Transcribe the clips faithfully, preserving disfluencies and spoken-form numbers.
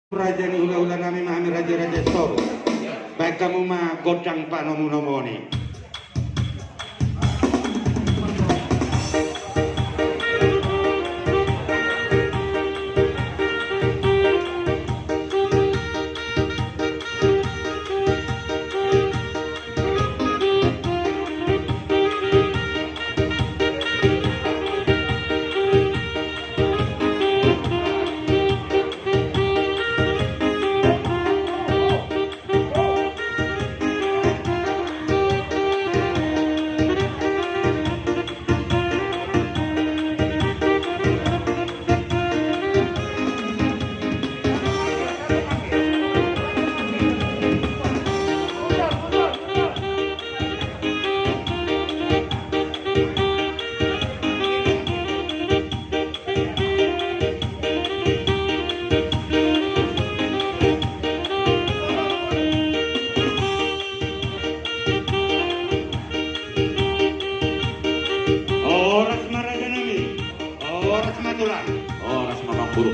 Raja ni hulahula nami ma hami, raja-raja Toru. Baen hamu ma gondang panomunomuon i. Horas ma raja nami. Horas ma tulang. Horas ma pangkuru.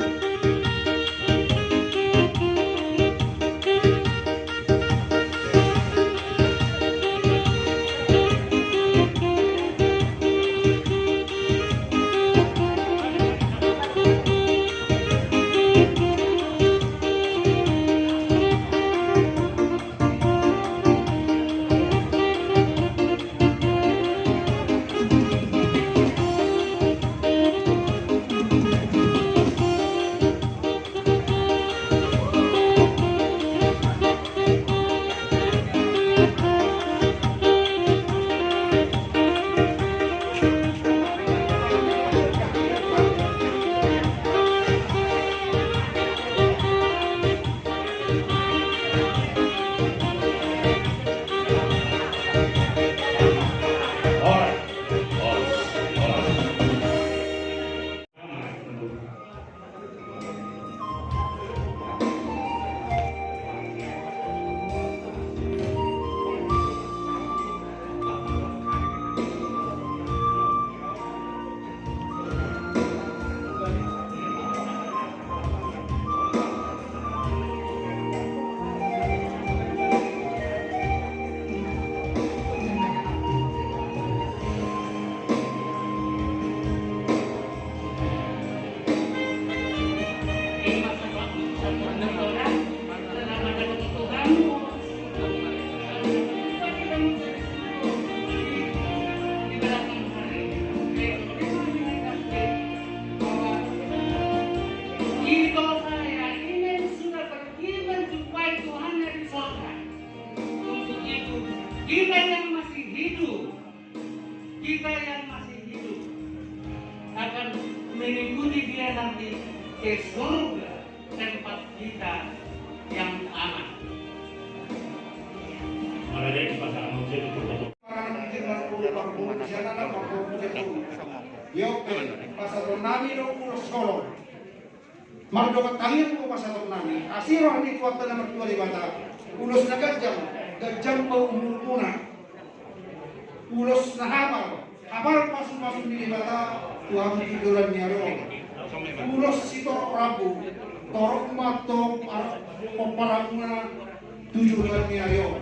Itu saya ingin sudah pergi menjumpai Tuhannya di sorga. Untuk itu, kita yang masih hidup, kita yang masih hidup akan mengikuti Dia nanti ke surga, tempat kita yang aman. Mauliate, pasahat ma muse tu Tuhan. Pasahat nami do ulos holong. Mardongan tangiang do pasahat nami, asi roha ni Tuhanta na martua Debata, ulos na ganjang, ganjang ma umurmuna. Ulos na hapal, hapal pasupasu ni Debata tu hamu tu joloan ni ari on. Ulos sitorop rambu, torop ma torop ar-, pomparanmuna tu joloan ni ari on.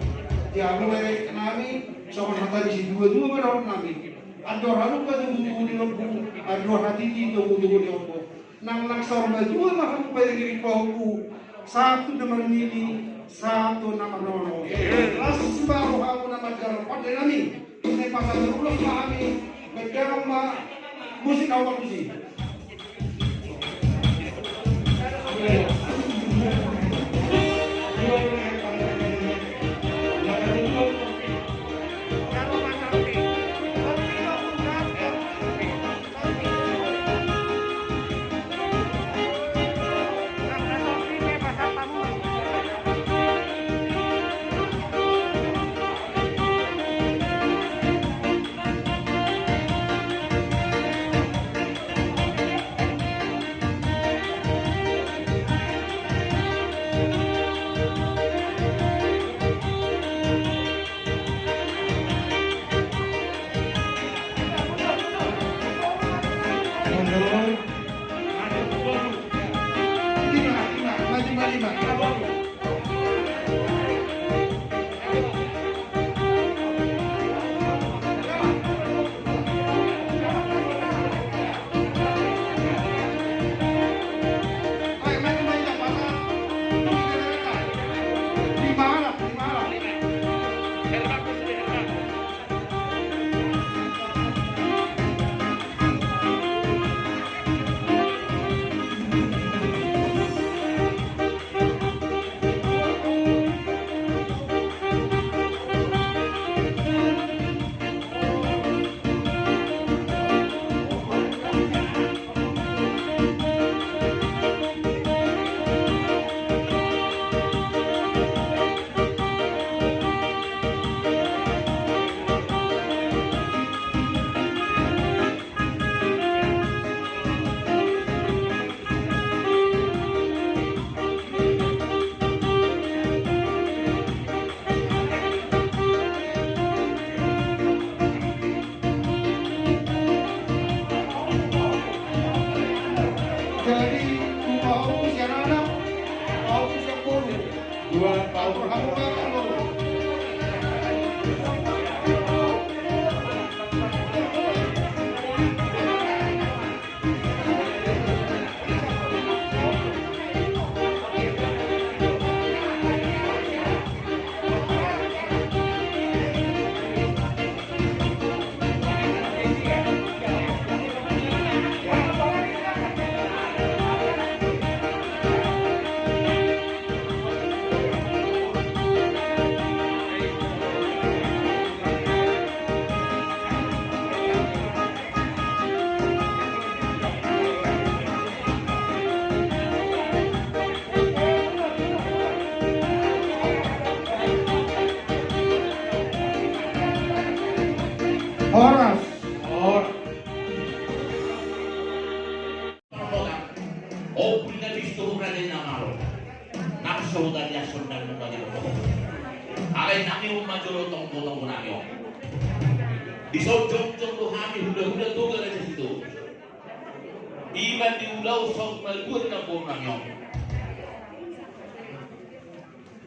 Di hamu berengek nami, songon hata ni situa-tua ma dohonon nami. Andor halumpang tubu-tubu ni lombu, andor hatiti tubu-tubu ni ompu. Nang, nang saur matua ma hamu pairing-iring pahompu, sahat tu na marnini, sahat tu na marnono. Las ma rohamu na manjalo pande nami. Nunga pasahat ulos ma hami, baen damang ma musik, au parmusi. Jadi, dua puluh siaran, dua puluh siaran. Dua puluh. Horas. Horas. Parbotan, ombun na bistu raja ni na malo. Nang so huta dia sondan muna di lomo. Alai nang i umma jolo tonggo-tonggo nami on. Dison jongjong do hami hulahula Toga Raja Sitorus. Ima diulahon saur matua ni namboru nami on.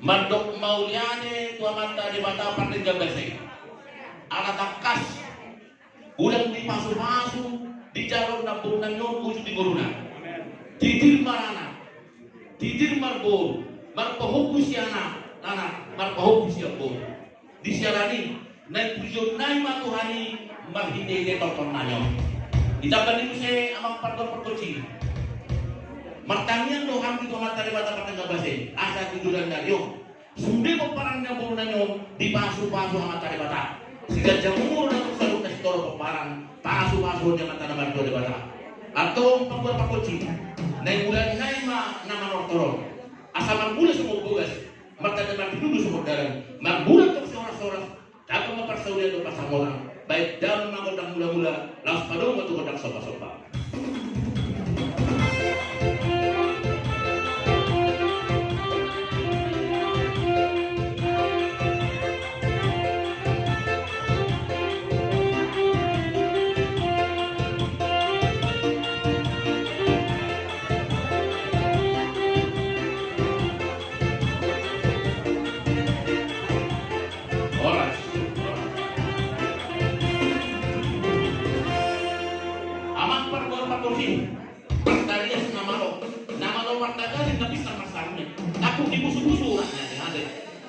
Mandok mauliate tu Amanta Debata Pardenggan Basa i. Ala tangkas. Ulang dipasupasu, dijalo namboru nami on ujung di ngoluna. Titir maranak, titir marboru, marpahompu sian anak, anak, marpahompu sian boru. Di siaran i, naeng pujionnami ma Tuhan i, marhite-hite tortor nami on. Ditamba ni muse amang pargonsi. Martangiang do hami tu Amanta Debata Pardenggan Basa i, asa di joloan ni ari on. Sude pomparan ni namboru nami on dipasupasu Amanta Debata. Siganjang umur nang saluhutna sitorop pomparan, pasupasu ni Amanta na martua Debata. Antong panggual pargonsi, naeng ulaonnami ma na manortor on. Asa marmula songon bogas, martanda martinulu songon dalan, marmula tong sihoras-horas, Dapot ma parsaulian dohot pansamotan, baen damang ma gondang mula-mula, laos padomu ma tu gondang somba-somba. Horas. Amang pargonsi, partarias na malo, na malo martagarin na pisang marsarune. Aku dibusu-busu urat na ate-ate.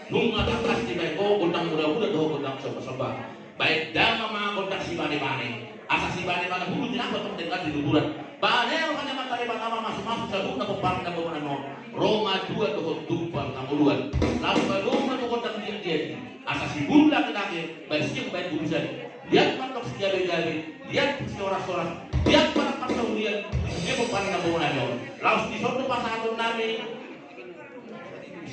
Nunga tangkas dibaen ho gondang mula-mula dohot gondang somba-somba. Baen damang ma gondang sibane-bane. Asa sibane-bane hulu di napa tong denggan di luburan. Bane roha ni Amanta Debata ma masu-masu saluhutna pomparan na boru nami on. Ro ma dua dohot tumpal na ngoluan. Laos padomu ma tu gondang diat-diat i. Asa sibulung laki-laki, baen siang baen bulusan. Liat mandok sigabe-gabe, liat sihoras-horas, liat mandok parsaulian, dia pomparan na boru nami on. Laos dison do pasahatonnami.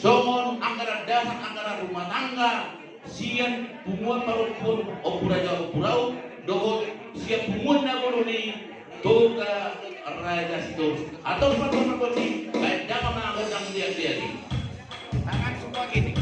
Songon anggaran dasar anggaran rumah tangga, sian punguan parompuan Ompu Raja Ompu Raut, dohot sian punguan na bolon i Toga Raja Sitorus. Antong pargonsi, baen damang ma gondang diat-diat i. Tangan semua gini.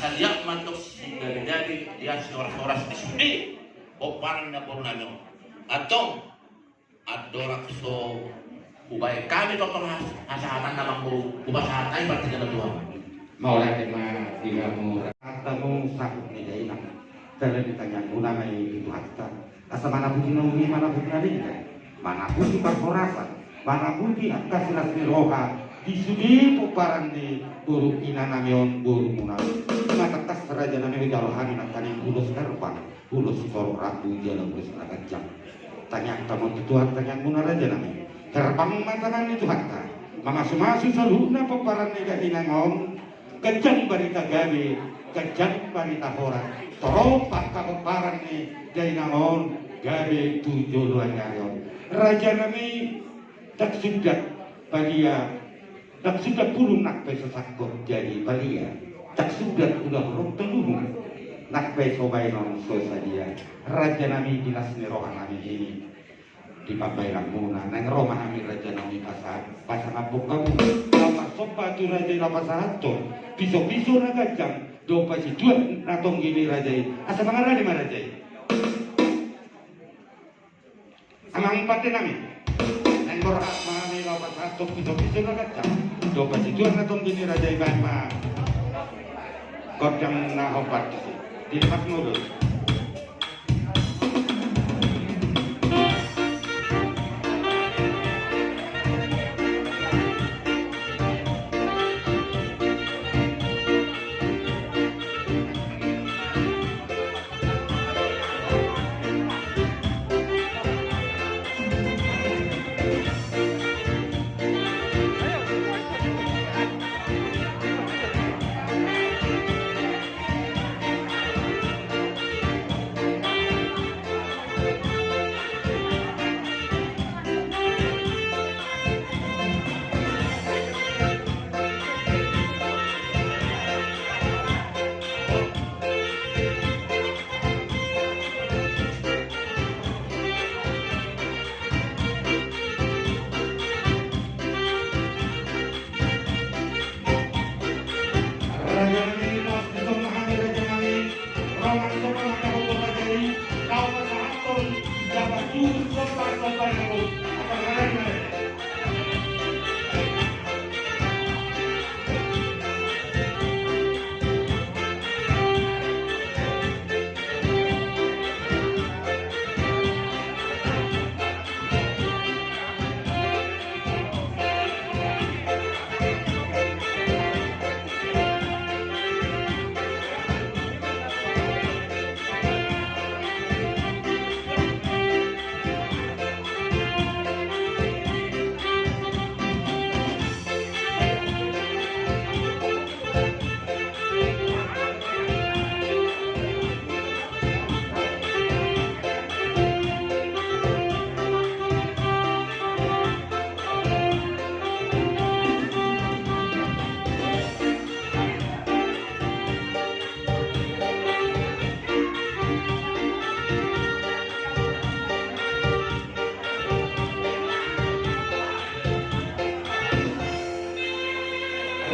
Liat ma antong sigabe-gabe, liat sihoras-horas di sude pomparan ni namboru nami on. Antong andorang so hubaen hami tongtong has-, hasahatan na, amang boru, hupasahat hami partingkian na tuan. Mauliate ma di hamu. Hatamu sahat ni dainang, dalan ni tangiangmuna ma i di Tuhanta. Asa manaputi na uli, manaputi na denggan, manaputi parhorasan, manaputi angka silas ni roha di sude pomparan ni boru ina nami on, borumuna. Ima tangkas raja nami, hujalo hami nangkaning ulos herbang, ulos sitorop rambu jala ulos na ganjang. Tangiangta ma on tu Tuhan tangiangmuna raja nami. Herbang ma tangan ni Tuhanta mamasu-masu saluhutna pomparan ni dainang on. Ganjang barita gabe, ganjang barita horas. Torop angka pomparan ni dainang on gabe tu joloan ni ari on. Raja nami, ndang sundat palia, ndang sundat bulung nang pe so sangkot jadi palia. Ndang sundat uda horong toluhung nang pe so baenon so sadia. Raja nami, di las ni roha nami i di pambaenanmuna, naeng ro ma hami raja nami pasahat pasangaphon hamu. Laho marsomba tu raja i laho pasahathon piso-piso na ganjang dohot pasituak na tonggi ni raja i. Asa mangarade ma raja i. Amang pande nami, naeng borhat ma hami laho pasahathon piso-piso na ganjang dohot pasituak na tonggi ni raja i. Baen ma gondang na hombar disi. Di lepas ngolu.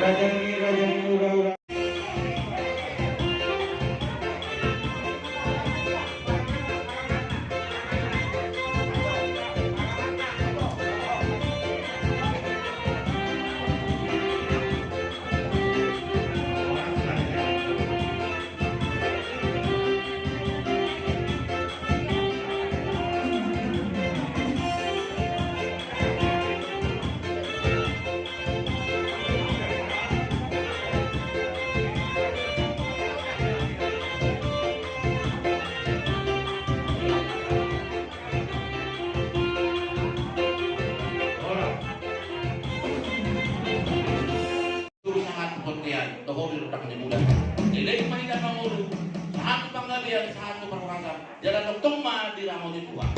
Raja ni, raja ni, ura, ura. Sahat tu bontean, toho di rutang ni bulan. Leleng ma hita mangolu, sahat tu panggabean, sahat tu parhorasan. Jala tongtong ma diramoti Tuhan.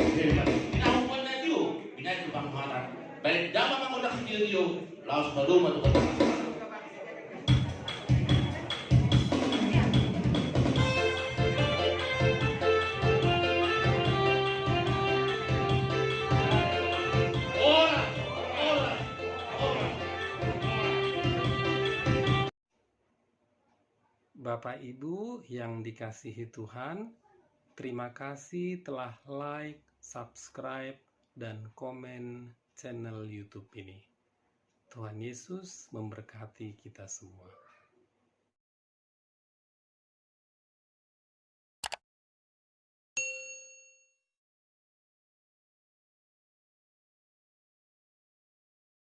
Pinahuman na tio, pinaet tu panguhatan. Baen damang mangolak sitio-tio, laos maduma tu kota. Ora, ora, ora. Bapak Ibu yang dikasihi Tuhan, terima kasih telah like, subscribe, dan komen channel YouTube ini. Tuhan Yesus memberkati kita semua.